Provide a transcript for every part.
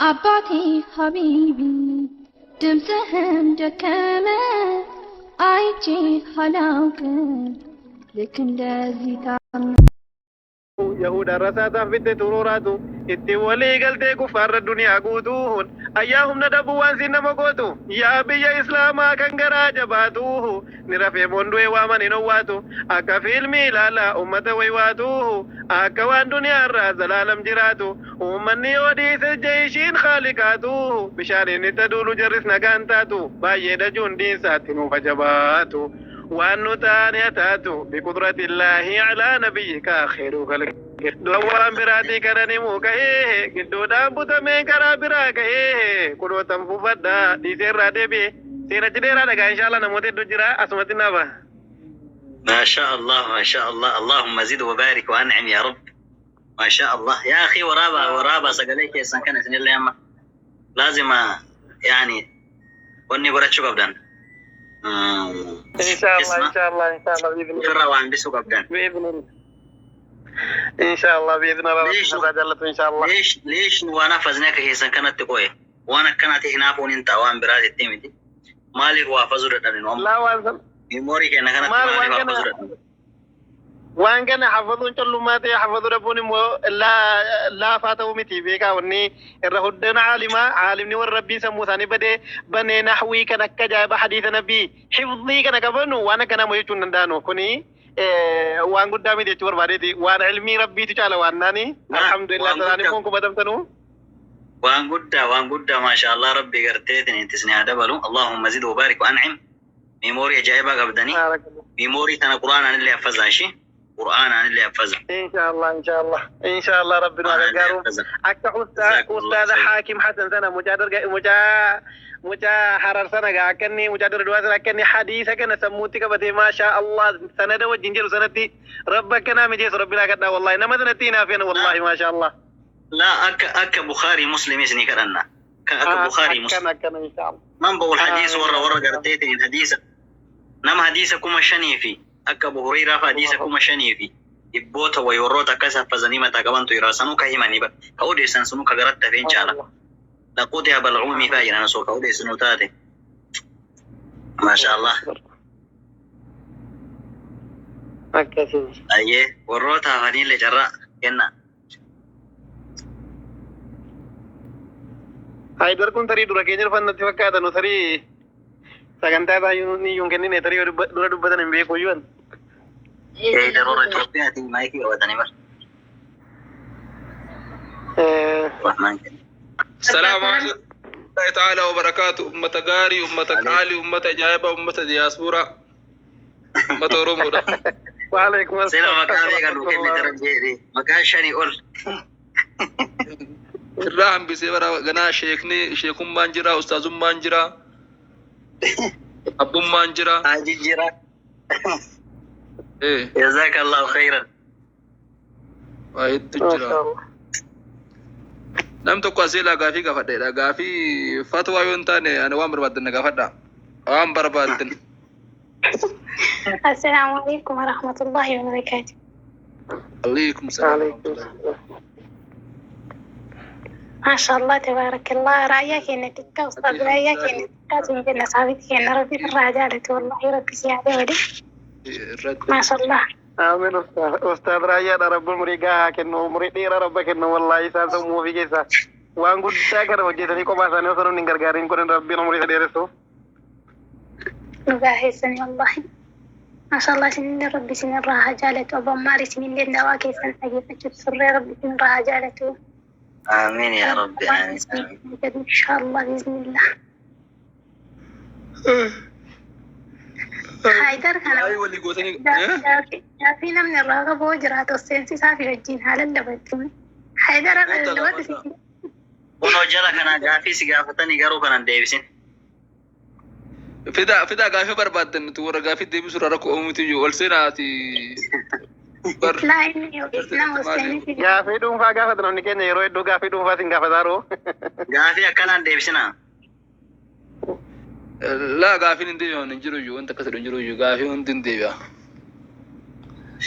አባቴ ሀቢቢ ድምፅህም ደከመ አይቼ አላውቅም ልክ እንደዚህ ታመ Yahuudaan rasaasaaf bitte xuruuraatu ittiin walii galtee kuffaarra duniyaa guutuun ayyaa humna dhabuu waan siin nama gootu yaa biyya islaamaa kan garaa jabaatu ni rafee moondu'ee waaman hin owwaatu akka fiilmii ilaalaa ummata waywaatu akka waan duniyaarraa zalaalam jiraatu ummanni yoo dhiise jeeshiin khaaliqaatu bishaaniin itti duulu jarris nagaan taatu baay'ee dajuun diinsaatti nuuf ajabaatu. Waan nu taane taatu biqudratillaahi alaa nabiyyika khairu khalqi. Dura waan biraatii kanan himuu ka'ee gidduudhaan butamee karaa biraa ka'ee kunootan fufadhaa dhiisee irraa deebi'e. Seerachi dheeraa dhagaa inshallah namoota hedduu jira asumatti naaba. ما شاء الله، ما شاء الله، اللهم زد وبارك وانعم يا رب. ما شاء الله يا اخي. waraabaa waraabaa sagalee keessan kana isinillee amma laazima yani wanni godhachuu qabdan. Inshallah. Isma. Inshallah, inshallah, bi'idhnillah. Irraa waan bisuu qabdan. Bi'idhnillah, inshallah, bi'idhnillah. ليش؟ Rabbi jaallatu inshallah. ليش ليش waan hafazne akka keessan kanatti qo'e waan akkanaati hinaafuun hin ta'a waan biraati miti. Maaliif waa hafazuu dadhabne nu amma? Laa waan san Memory keenya kanatti maal maaliif waan kana hafazuu dadhabne? Waan kana hafazuun collummaa ta'e hafazuu dhabuun immoo laafaa ta'uu miti beekaa. Wanni irra huddana caalimaa caalimni warra rabbiin sammuu isaanii badee banee naxwii kan akka ajaa'iba hadiisa nabii hifdii kana qabanu waan akkanaa mo'achuu hin danda'anu. Kuni waan guddaa miti jechuu barbaadeeti. Waan ilmii rabbiitu caala waan naani. Alhamdulillah. Waan Sanaan guddaa. Immoo kubatamtanuu. Waan guddaa, waan guddaa. Maasha Allah, rabbi garteetiin ittisni haa dabalu. اللهم زد وبارك وأنعم. Memory ajaa'ibaa qabdanii. Memory tana quraanaan illee hafazaa ishee, quraanaan illee hafaza. Inshallah, inshallah, inshallah, rabbi nu Quraanaan illee gargaaru. Hafaza. Akka جزاكم الله ustaaza خير. Haakim Hasan sana mucaa darga mucaa Harar sana gaa akka inni mucaa darduwaa sana akka inni hadiisa kana sammuutti qabatee maashaa Allah sanada wajjin jedhu sanatti rabba akkanaa mijeessu rabbi naa kadhaa. Wallahi nama sanatti hinaafeen, wallahi, maashaa Allah. Laa, akka Bukhaarii Muslimis ni kadhanna kan akka Bukhaarii Muslim. Akkana akkana, inshallah. منبع الحديث. Amiin. Warra garteetiin hadiisa nama hadiisa 5000 fi akka Abu Hurayraa fa hadiisa 5,100 wayi warroota akkas hafazanii mataa qabantu jira. Sanuu ka himanii ba ka odeessan sunuu ka garatti hafeen caala laquuti abalcuumii faa jedhan osoo ka odeessinu taate. Maasha Allah. Akkasii. Ayyee, warroota hafaniillee carraa kenna. Haayidar kun tarii dura keenya dhufan natti fakkaata. Nu tarii sagantaa isaa iyyuu hin kennine. Tarii yoo dura dubbatan hin beeku iyyuu. Eeyidar warra Itoophiyaatiin maayikii qabatanii bar Rahmaan kenna. السلام عليكم الله تعالى وبركاته. أمة غاري، أمة قالي، أمة جايبة، أمة دياسبورا، أمة أورومودا. وعليكم Sila السلام. Maqaa meeqa nuu kennite rabbi? Maqaa shanii ol. Irraa hambisee bara ganaa sheekni sheekummaan jira, ustaazummaan jira, abbummaan jira. Haji jira. Eh, جزاك الله خيرا. Waa hedduu ما jira. شاء الله. Nam tokko asii gaafii gaafadheedha. Gaafii fatwaa yoo hin taane ani waan barbaaddan na gaafadha. Waan barbaaddan. السلام عليكم ورحمة الله وبركاته. عليكم السلام. عليكم السلام. ما شاء الله تبارك الله. رأيك إن تكا أستاذ، رأيك إن تكا تنجن صاحبتك إن ربي الرجالة، والله ربي سيادة ولي. Irratti. ما شاء الله. Amiin. Ustaaz Raayyaadha. Rabbi umurii gahaa kennu, umurii dheeraa rabba kennu. Wallaahi isaan sammuu ofii keessaa waan guddaa kana hojjetanii kophaa isaanii osoo namni hin gargaariin kun rabbiin umurii isa dheeressu. نباهي والله ما شاء الله. سنين ربي سنين راها جالته أبو ماري سنين لين دواكي سنة حقيقة سري ربي سنين راها جالته. آمين يا ربي، آمين آمين. إن شاء الله، بإذن الله. Haayidar kana Waa'ee walii gootanii. Gaafii namni irraa qabu jiraatu seensisaa fi wajjin haala labattu. Haayidar lallabatu. Kunoo jala kana gaafii si gaafatanii garuu kanan deebisin. Fidaa fidaa gaafii barbaaddan. Nuti warra gaafii deebisuu irraa rakkoo uumuti iyyuu ol seenaati. Bar Laa, inni nama seensi. Gaafii dhuunfaa gaafata namni keenya yeroo hedduu gaafii dhuunfaa sin gaafataaru. Gaafii akkanaan deebisinaa. Laa, gaafiin hin deebi'amu hin jiru iyyuu. Wanta akkas jedhu hin jiru iyyuu. Gaafii hundi hin deebi'a.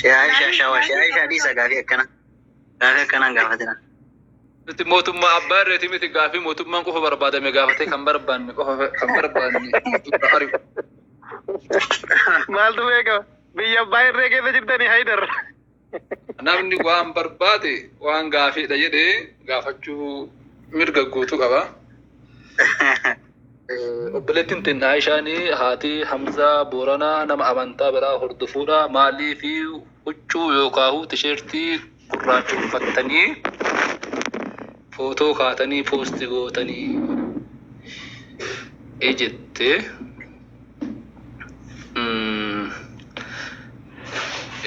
Shee Aisha shawa, Shee Aisha dhiisa gaafii akkana. Gaafii akkanaan gaafatina. Nuti mootummaa abbaa irreeti miti, gaafii mootummaan qofa barbaadame gaafatee kan barbaanne qofa kan barbaanne dura ari'u. Maaltu beekama? Biyya abbaa irree keessa jirtanii, Haydar. Namni waan barbaade, waan gaafiidha jedhee gaafachuu mirga guutuu qaba. Obboleettiin teenna Aayishaan, haati Hamzaa Booranaa, nama amantaa biraa hordofuudha. Maalii fi huccuu yookaan tisheertii gurraacha uffattanii footoo kaatanii post gootanii jette.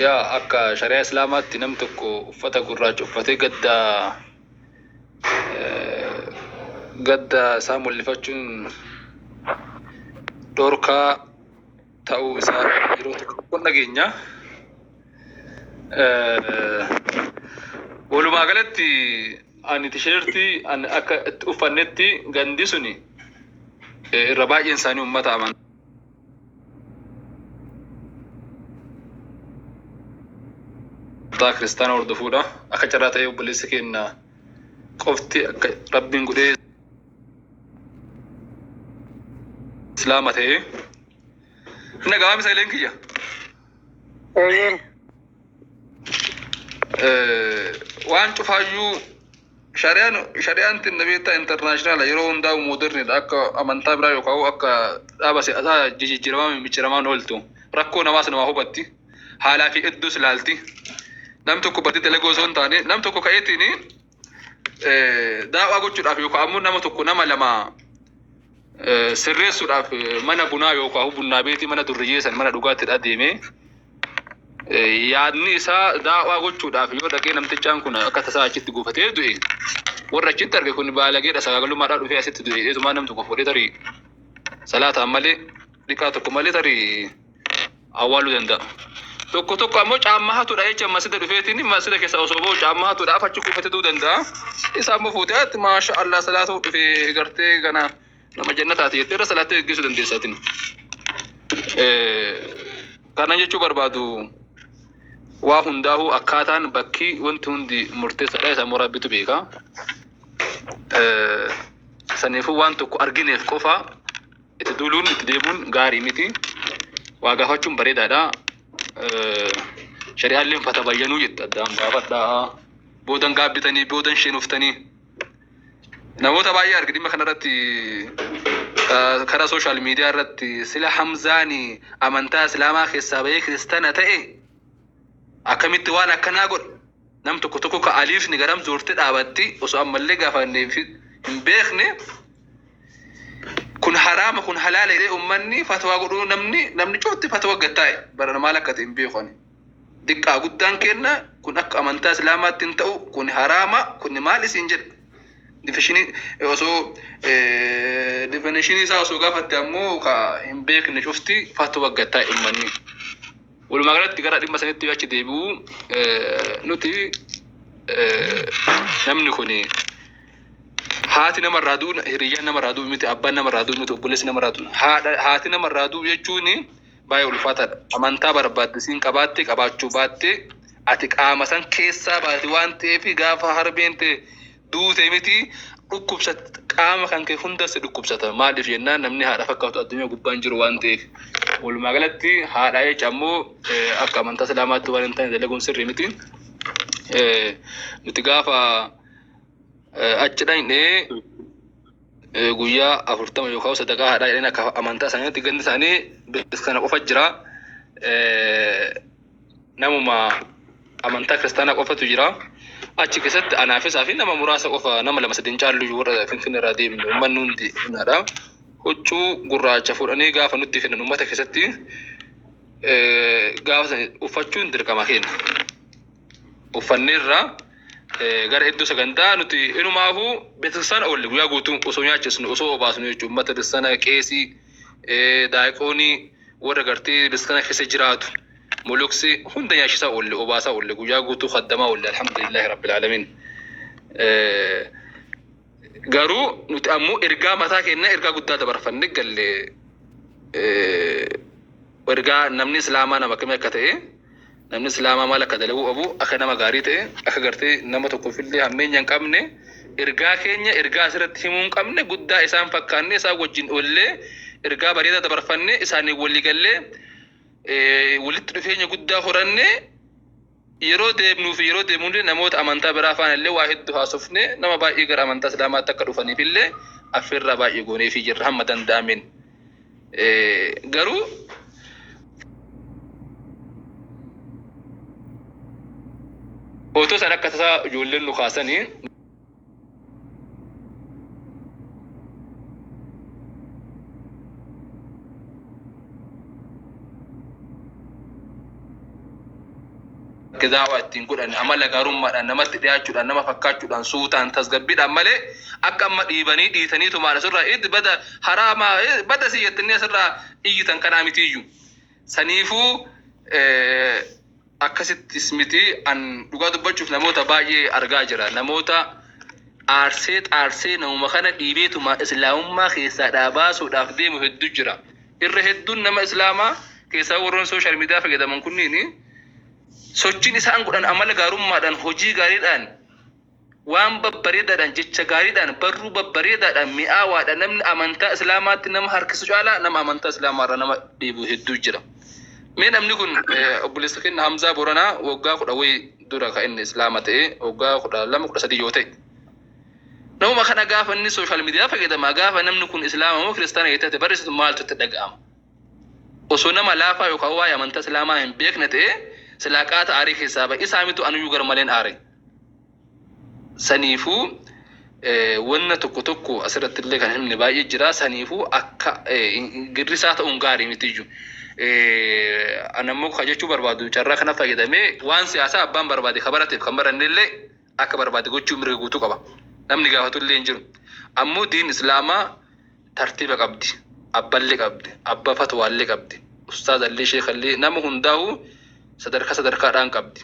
Yaa, akka shari'aa Islaamaatti namni tokko uffata gurraacha uffatee gadda isaa mul'ifachuun dhorkaa ta'uu isaa yeroo tokko tokko dhageenya. Walumaa galatti ani tisheertii ani akka itti uffannetti gandi suni irra baay'een isaanii uummata amantaa kiristaana hordofuudha. Akka carraa ta'ee obboleessi keenya qofti akka Rabbiin godhee Islaama ta'ee. Inni gabaabni sagaleen kiyya. Eeyyeen. Waan cufaayyuu shari'aan tinna beektaa international yeroo hundaa modernidha. Akka amantaa biraa yookaan akka dhaaba siyaasaa jijjiiramaa micciiramaan ooltu, rakkoo namaas namaa hubatti, haalaa fi iddoos ilaalti. Nam tokko badii dalaguu osoo hin taane, nam tokko ka'eetiin daawaa gochuudhaaf yookaan ammoo nama tokko, nama lama sirreessuudhaaf mana bunaa yookaan bunnaa beetii, mana durriyyee san, mana dhugaatiidha deemee, yaadni isaa daawaa gochuudhaaf yoo dhaqee, namtichaan kun akka tasaa achitti gufatee du'e, warra achitti arge kun baalageedha, sagaagalummaadhaan dhufee asitti du'e eetumaa nam tokko fuudhee tarii salaataan malee, dhiqaa tokko malee tarii awwaaluu danda'a. Tokko tokko ammoo caammaa hatuudha jecha masjida dhufeetiin masjida keessa osoo bahu caammaa hatuudhaaf achi kuufatee du'uu danda'a. Isa ammoo fuutee ati maasha Allah salaatuu dhufee gartee kana nama jannataati jettee irra salaattee geggeessuu dandeessaatiin. Kana jechuu barbaadu, waa hundaa'uu akkaataan bakki wanti hundi murteessaadha, isa immoo Rabbitu beeka. Saniifuu waan tokko argineef qofa itti duuluun, itti deemuun gaarii miti. Waa gaafachuun bareedaadha. Shari'aalleen fatabayyanuu jette, addaan baafadhaa. Boodan gaabbitanii, boodan sheenuftanii. Namoota baay'ee arge dhimma kanarratti karaa social media irratti, sila Hamzaan amantaa Islaamaa keessaa bahee kiristaana ta'e akkamitti waan akkanaa godha? Nam tokko tokko ka aliifni garam zoorte dhaabatti osoo ammallee gaafannee hin beekne, kun haraama, kun halaala jedhee uummanni fatwaa godhuu, namni cufti fatwa gattaa'e bara maal akka ta'e hin beeku ani. Diqqaa guddaan kenna, kun akka amantaa Islaamaatti hin ta'u, kun haraama, kun maal isin jedha. Definitionii osoo, definitionii isaa osoo gaafatte ammoo ka hin beekne cufti fatwa gattaa'e uummanni. Walumaa galatti gara dhimma sanitti achi deebi'u, nuti namni kun haati namarraa du'u, hiriyyaan namarraa du'u miti, abbaan namarraa du'u miti, obboleessi namarraa du'u. Haadha, haati namarraa du'u jechuun baay'ee ulfaataadha. Amantaa barbaaddisiin qabaatte qabaachuu baatte, ati qaama san keessaa baate waan ta'eef, gaafa harbeen ta'e duute miti, dhukkubsat, qaama kan kee hundas dhukkubsata. Maaliif jennaan, namni haadha fakkaatu addunyaa gubbaan jiru waan ta'eef. Walumaa galatti haadha jecha ammoo akka amantaa Islaamaatti waan hin taane dalaguun sirrii miti. Nuti gaafa achi dhaqnee guyyaa 40 yookaan sadaqaa haadhaa jedhanii, akka amantaa isaaniitti gandi isaanii kana qofa jira. Namuma amantaa kiristaanaa qofatu jira. Achi keessatti anaaf isaa fi nama muraasa qofa, nama lama sadii caallu warra Finfinnee irraa deemne, uummanni hundi naadha. Huccuu gurraacha fuudhanii gaafa nutti kennan, uummata keessatti gaafa sana uffachuun dirqama keenya. Uffanneerra gara iddoo sagantaa nuti inumaafuu beeksisaan oolle guyyaa guutuu osoo nyaachisnu, osoo obaasnu jechuudha. Uummata kiristaanaa, qeesii, daaqoonii, warra gartee kiristaana keessa jiraatu, moloksii hunda nyaachisaa oolle, obaasaa oolle, guyyaa guutuu kaddamaa oolle, alhamdulillahi rabbil alamin. Garuu nuti ammoo ergaa mataa keenyaa, ergaa guddaa dabarfanne galle, ergaa namni Islaamaa nama akkamii akka ta'e. Namni islaamaa maal akka dalaguu qabu, akka nama gaarii ta'e, akka gartee nama tokkoofillee hammeenya hin qabne, ergaa keenya ergaa asirratti himuu hin qabne guddaa isaan fakkaanne, isaan wajjin oollee, ergaa bareedaa dabarfanne, isaanii walii gallee, walitti dhufeenya guddaa horanne, yeroo deemnuu fi yeroo deemnullee namoota amantaa biraa faana illee waa hedduu haasofne, nama baay'ee gara amantaa islaamaatti akka dhufaniif illee affeerraa baay'ee gooneefii jirra hamma danda'ameen. Garuu footoo san akka tasaa ijoolleen nu kaasanii daawaa ittiin godhan, amala gaarummaadhaan namatti dhiyaachuudhaan, nama fakkaachuudhaan, suutaan tasgabbiidhaan malee, akka amma dhiibanii dhiitanii tumaan asirraa itti bada haraamaa bada si jettanii asirraa iyyitan kanaa mitiyyuu. Saniifuu akkasittis miti. An dhugaa dubbachuuf namoota baay'ee argaa jira. Namoota aarsee xaarsee namuma kana dhiibeetuma islaamummaa keessaa baasuudhaaf deemu hedduu jira. Irra hedduun nama islaamaa keessaa warroon social media fayyadaman kunniin sochiin isaan godhan amala gaarummaadhaan, hojii gaariidhaan, waan babbareedaadhaan, jecha gaariidhaan, barruu babbareedaadhaan, mi'aawaadhaan namni amantaa islaamaatti nama harkisu caalaa nama amantaa islaamaarraa nama dhiibu hedduu jira. Mee namni kun obboleessa keenya Hamzaa Boranaa waggaa 10 wayii dura kan inni islaama ta'e, waggaa 12, 13 yoo ta'e. Namuma kana gaafa inni social media fayyadama, gaafa namni kun islaama moo kiristaana jettee barreessitu maaltu itti dhaga'ama? Osoo nama laafaa yookaan waa'ee amantaa islaamaa hin beekne ta'e silaa qaata aarii keessaa bahe. Isaa mitu, anuyyuu gar maleen aare. Saniifuu wanna tokko tokko asirratti illee kan himne baay'ee jira. Saniifuu akka girrisaa ta'uun gaarii mitiyyuu. An ammoo kan jechuu barbaadu, carraa kana fayyadamee, waan siyaasaa abbaan barbaade kan barateef kan baranne illee akka barbaade gochuu mirga guutuu qaba. Namni gaafatu illee hin jiru. Ammoo diin islaamaa tartiiba qabdi. Abballee qabdi. Abbaa fatwaallee qabdi. Ustaazallee, sheekallee, nama hundaa'uu sadarkaa sadarkaadhaan qabdi.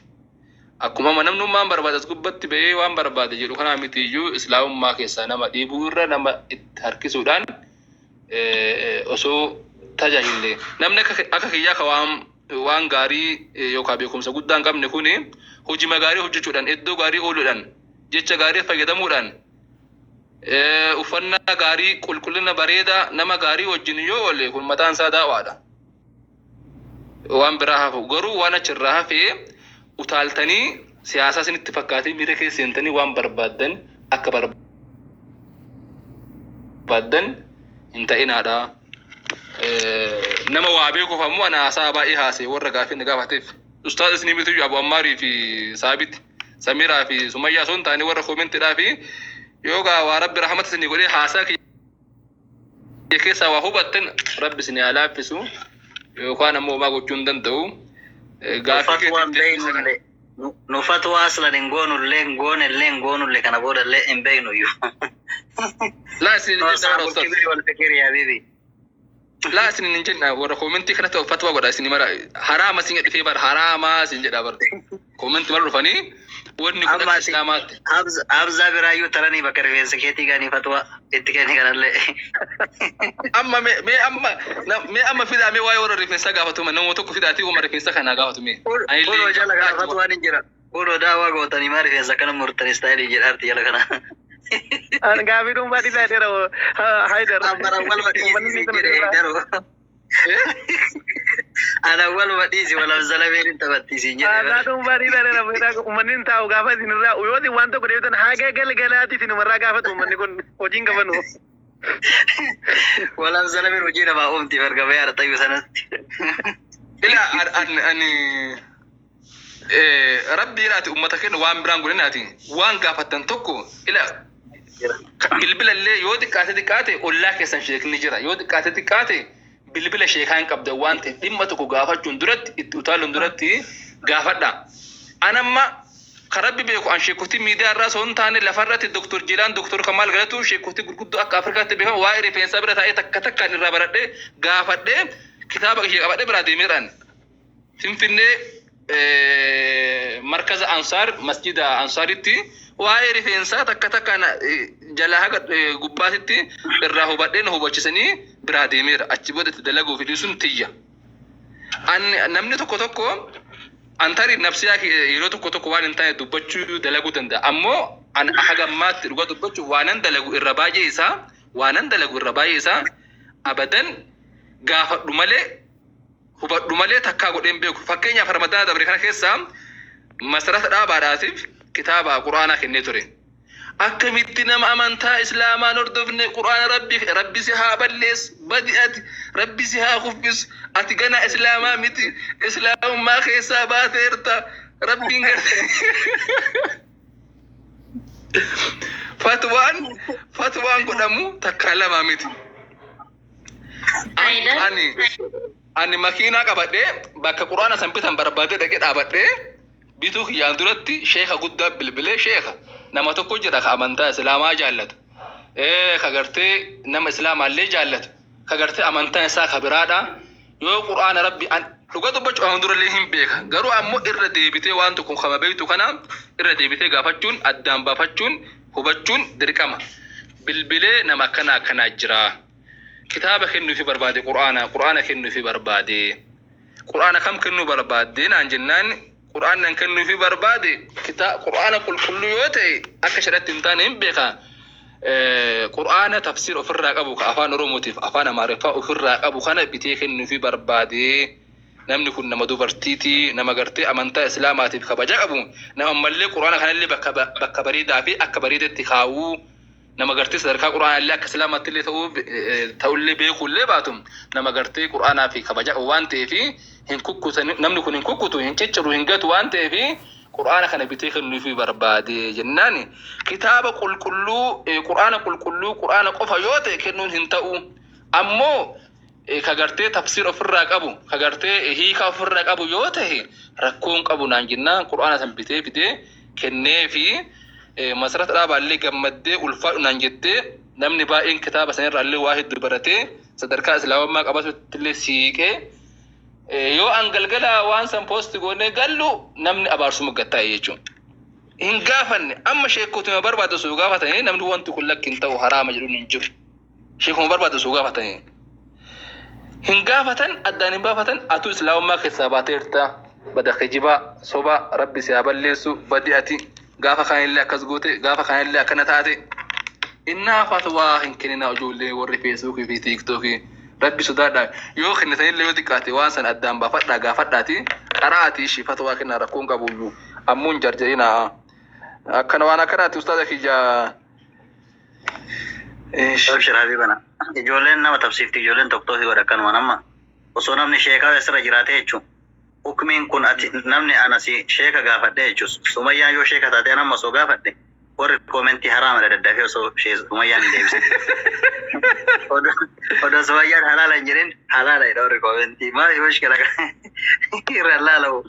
Akkuma amma namnummaan barbaade as gubbatti ba'ee waan barbaade jedhu kanaa miti iyyuu, islaamummaa keessaa nama dhiibuu irra nama itti harkisuudhaan osoo tajaajille, namni akka kiyyaa ka waan gaarii yookaan beekumsa guddaa hin qabne kuni hojii gaarii hojjechuudhaan, iddoo gaarii ooluudhaan, jecha gaarii fayyadamuudhaan, uffannaa gaarii, qulqullina bareedaa, nama gaarii wajjin yoo oole, kun mataan isaa daawaadha. Waan biraa hafu garuu waan achirraa hafee utaaltanii siyaasaa isinitti fakkaatee miira keessa seentanii waan barbaaddan akka barbaaddan hin ta'inaadha. Nama waa beekuuf ammoo ana haasaa baay'ee haasee warra gaaffii na gaafateef. Ustaaz isinii mitiyyuu, Abu Ammaarii fi Saabit, Samiraa fi Sumayyaa osoo hin taane, warra koomentiidhaa fi yookaan waa Rabbi rahmata isinii godhee haasaa kiyya keessaa waa hubattan Rabbi isinii haa laaffisu, yookaan ammoo homaa gochuu hin danda'u. Gaaffii Fatwaan keetiif deebisa kana. beeknullee nu fatwaa aslan hin goonullee, hin goonellee, hin goonullee, kana boodallee hin beeknu iyyuu. Laa, isin hin Nu jenna bara أصحاب ustaaz. الكبر والفكر يا حبيبي. Laa, isin hin jenna, warra koomentii kanatti fatwaa godha isin mara haraama isin dhufee bara haraama isin jedha bara. Koomentii mara dhufanii wanni kun Amma akka ati islaamaatti. Hamzaa biraayyuu taranii bakka rifeensa keetii gaanii fatwaa itti kenni kanallee. Amma mee amma mee amma fidaa, mee waa'ee warra rifeensaa gaafatuma nama tokko fidaatii warra rifeensa kanaa gaafatu mee. Kunoo jala kana fatwaan hin jira. Kunoo daawwaa gootanii maa rifeensa akkana murtan istaayilii jedhaarti jala kana. An gaafii dhuunfaa dhiisaa dheera Haydar. Amma waluma dhiisi jedhee daruu. Ana waluma dhiisi, wal zalameen hin taphattiisiin jedhee. Aadaa dhuunfaa dhiisaa dheera, uummanni hin taa'u gaafa isin irraa yoo isin waan tokko deebitan haga galgalaatti isinumarraa gaafatu, uummanni kun hojiin qabanu. Wal zalameen hojii namaa oomti marga bayaadha tayyuu sanatti. Ila ani rabbi jedhaati ummata keenya waan biraan godhinaati waan gaafattan tokko ila bilbila illee yoo xiqqaate xiqqaate ollaa keessan sheekni jira, yoo xiqqaate xiqqaate bilbila sheekaa hin qabdan waan ta'eef, dhimma tokko gaafachuun duratti, itti utaaluun duratti gaafadha. Anamma kan rabbi beeku, an sheekotii miidiyaa irraa osoo hin taane lafarratti Doktor Jilaan, Doktor Kamaal Galatu, sheekotii gurguddoo akka Afrikaatti beekamu, waa'ee rifeensaa bira taa'ee takka takkaan irraa baradhee, gaafadhee, kitaaba ishee qabadhee biraa deemeeraan. Finfinnee markaza Ansaar, masjida Ansaaritti waa'ee rifeensaa takka takkaan jalaa haga gubbaatitti irraa hubadhee, na hubachisanii biraa deemeera. Achi booda itti dalaguu fi dhiisuun tiyya. Namni tokko tokko An tarii nafsiyaa yeroo tokko tokko waan hin taane dubbachuu dalaguu danda'a. Ammoo an haga ammaatti dhuga dubbachuu waanan dalagu irra baay'ee isaa waanan dalagu irra baay'ee isaa abadan gaafadhu malee hubadhu malee takkaa godheen beeku. Fakkeenyaaf, Ramadaana dabre kana keessaa Masarata Dhaabaadhaatiif kitaaba Quraanaa kennee ture. Akkamitti nama amantaa Islaamaan hordofne Quraana Rabbi? Rabbi si haa balleessu, badi ati, Rabbi si haa kuffisu, ati gana Islaamaa miti, Islaamummaa keessaa baateerta, Rabbiin garte. Fatwaan godhamu takkaa lamaa miti. Ani makiinaa qabadhee bakka Quraana san bitan barbaadee dhaqee dhaabadhee bituu kiyyaan duratti sheeka guddaa bilbilee, sheeka nama tokko jira ka amantaa Islaamaa jaallatu. Ka gartee nama Islaamaallee jaallatu. Ka gartee amantaan isaa ka biraadha. Yoo Quraana Rabbi an dhuga dubbachuu afaan durallee hin beeka. Garuu ammoo irra deebitee waan tokko kama beektu kana irra deebitee gaafachuun, addaan baafachuun, hubachuun dirqama. Bilbilee nama akkanaa akkanaa jira. Kitaaba kennuufi barbaade, Quraana kennuufi barbaade. Quraana kam kennuu barbaadde naan jennaan, Quraan nan kennuufi barbaade Quraana qulqulluu yoo ta'e akka shari'atti hin taane hin beeka. Quraana tafsiir ofirraa qabu, ka afaan Oromootiif afaan Amaariffaa ofirraa qabu kana bitee kennuufi barbaade. Namni kun nama dubartiiti, nama gartee amantaa Islaamaatiif kabaja qabu, nama ammallee Quraana kanallee bakka bareedaa fi akka bareedetti kaawuu, nama gartee sadarkaa Quraanaallee akka Islaamaatti illee ta'uu ta'ullee beekuullee baatu, nama gartee Quraanaa fi kabaja qabu waan ta'eef, hin kukkutan, namni kun hin kukkutu, hin cicciru, hin gatu waan ta'eef Quraana kana bitee kennuufii barbaade jennaan, kitaaba qulqulluu, Quraana qulqulluu, Quraana qofa yoo ta'e kennuun hin ta'u, ammoo ka gartee tafsiir ofirraa qabu, ka gartee hiika ofirraa qabu yoo ta'e rakkoon qabu naan jennaan, Quraana san bitee fidee kennee fi Masarata Dhaabaallee gammaddee ulfaadhu naan jettee, namni baay'een kitaaba sanirraallee waa hedduu baratee sadarkaa Islaamummaa qabatutti illee siiqee. Yoo an galgala waan san post goonee gallu namni abaarsuma gattaa'e jechuudha. Hin gaafanne. Amma sheekotuma barbaadu osoo gaafatanii namni wanti kun lakki hin ta'u, haraama jedhuun hin jiru. Sheekuma barbaadu osoo gaafatanii. Hin gaafatan, addaan hin baafatan. Atuu Islaamummaa keessaa baateerta, bada kijibaa, soba, Rabbi si haa balleessu, badi ati, gaafa kaanillee akkas goote, gaafa kaanillee akkana taate. Innaa fatwaa hin kenninaa ijoollee warri Feesbuukii fi Tiiktookii. Rabbi sodaadhaa. Yoo kennitanillee yoo xiqqaate waan san addaan baafadhaa, gaafadhaati qara'aatii ishii fatwaa kennaa, rakkoon qabuyyuu. Ammoo hin jarjarinaa. Akkana waan akkanaati, ustaaza kiyya. Abshir habibana. Ijoolleen nama tabsiifti, ijoolleen tokko tokko godha akkanuma nama. Osoo namni sheekaa asirra jiraate jechuun. Hukmiin kun ati namni anasi sheeka gaafadhe jechuus. Sumayyaan yoo sheeka taate anamma osoo gaafadhe warri koomentii haraama daddafee osoo Sumayyaan hin deebisin. Odoo Sumayyaan halaala hin jedhin halaala jedha warri koomentii. Maali mushkila irra laalamu.